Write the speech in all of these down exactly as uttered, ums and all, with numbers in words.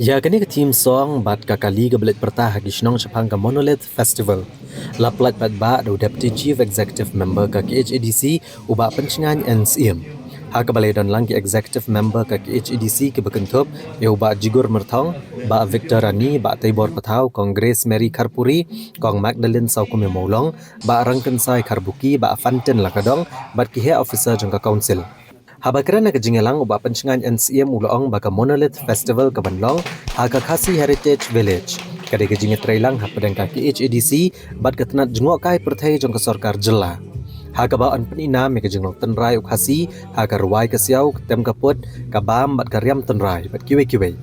Ïa kane ka theme song bad ka kali kaba leit pyrta ha ki shnong shaphang ka Monolith Festival la pyllait paidbah da u Deputy Chief Executive Member ka KHADC, u Bah Pynshngain N Syiem. Ha kaba la ïadon lang ki Executive Member ka KHADC kiba kynthup ïa u Bah Jigur Myrthong, Bah Victor Rani, Bah Teibor Pathaw, Kong Grace Mary Kharpuri, Kong Magdalene Sawkmie Mawlong, Bah Rangkynsai Kharbuki, Bah Fantin Lakadong bad ki heh officer jong ka Council. Haba kren ha ka jingïalang, u Bah Pynshngain N Syiem u la ong ba ka Monolith Festival ka ban long ha ka Khasi Heritage Village ka dei ka jingïatreilang hapdeng ka KHADC bad ka tnat jngohkai pyrthei jong ka sorkar jylla, ha kaba yn pyni nam ïa ka jinglong tynrai u Khasi ha ka rwai ka siaw, ka tem ka put, ka bam bad ka riam tynrai bad kiwei kiwei.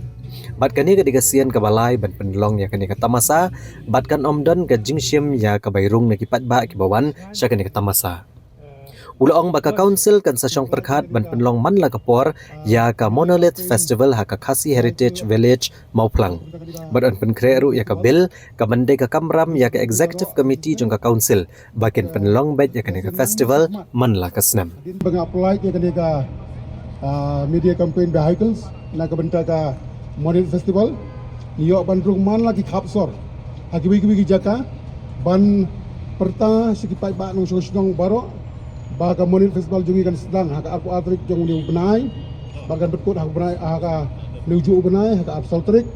Bad kane ka dei ka sien kaba lai ban pynlong ïa kane ka tamasa bad kan ym don ka jingshim ïa ka bai rung na ki paidbah kiba wan sha kane ka tamasa. U la ong ba ka Council kan sa shong pyrkhat ban pynlong man la ka por ïa ka Monolith Festival ha ka Khasi Heritage Village Mawphlang. Bad yn pynkhreh ruh ïa ka bill ka ban dei ka kamram ïa ka Executive Committee jong ka Council ba kin pynlong beit ïa kane ka festival man la ka snem. Ba nga apply ïa kane ka, ah, media campaign vehicles na ka bynta ka Monolith Festival. Ngi ïoh ban rung man la ki khap sor ha kiwei kiwei ki jaka ban pyrta sha ki paidbah nongshong shnong baroh ba ka Monolith Festival jong ngi kan sdang ha ka arphew ar tarik jong une u bnai, ba kan pynkut ha ka bnai, ha ka une u juh u bnai ha ka arphew saw tarik.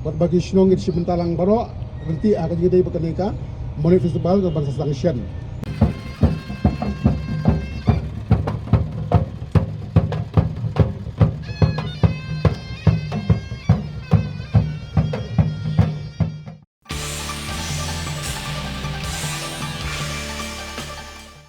Bad ba ki shnong ki shim bynta lang baroh ryntih ha ka jingïadei bad kane ka Monolith Festival kan ban sa sdang shen.